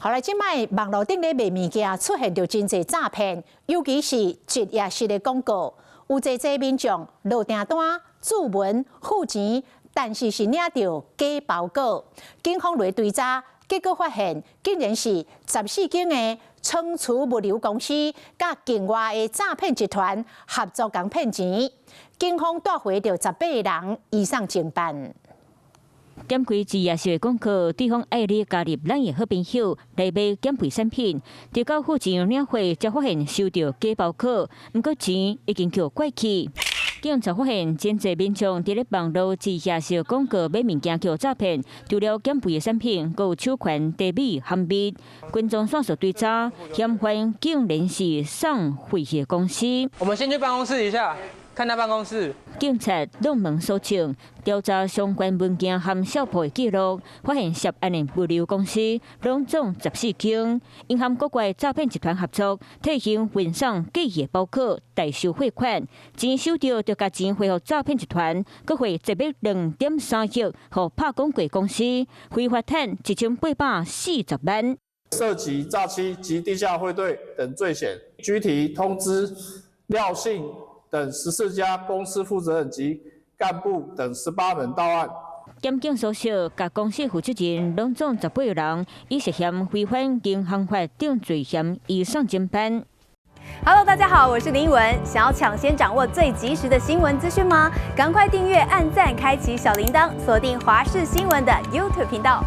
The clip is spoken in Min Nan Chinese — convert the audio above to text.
好來，這擺網路頂咧賣物件出現著真濟詐騙，尤其是一頁式的廣告，有濟濟民眾落訂單、注文、付錢，但是是領著假包裹。警方來追查，結果發現竟然是14間的倉儲物流公司佮境外的詐騙集團合作共騙錢。警方帶回著18個人移送偵辦。點開一頁式的廣告，對方愛你加入咱的好朋友來買減肥產品，直到付錢領貨，才發現收著假包裹，毋過錢已經予拐去。警察發現真濟民眾佇咧網路一頁式廣告買物件予詐騙，除了減肥的產品，閣有手環、茶米、含蜜。軍方線索追查，嫌犯竟然是送貨的公司。我們先去辦公室一下。看他辦公室。警察攏門搜證，調查相關文件和銷貨記錄，發現涉案的物流公司攏總14間，𪜶和國外詐騙集團合作，提供運送假的包裹、代收貨款，錢收著就共錢匯予詐騙集團，閣匯一筆2.3億予拍廣告公司，非法趁1840萬。涉及詐欺及地下匯兌等罪嫌，拘提通知廖姓等14家公司負責人及幹部等18人到案。檢警所說，共公司負責人攏總18個人，以涉嫌違反銀行法等罪嫌移送偵辦。 Hello，大家好，我是林文。想要搶先掌握最及時的新聞資訊嗎？趕快訂閱、按讚、開啟小鈴鐺，鎖定華視新聞的 YouTube 頻道。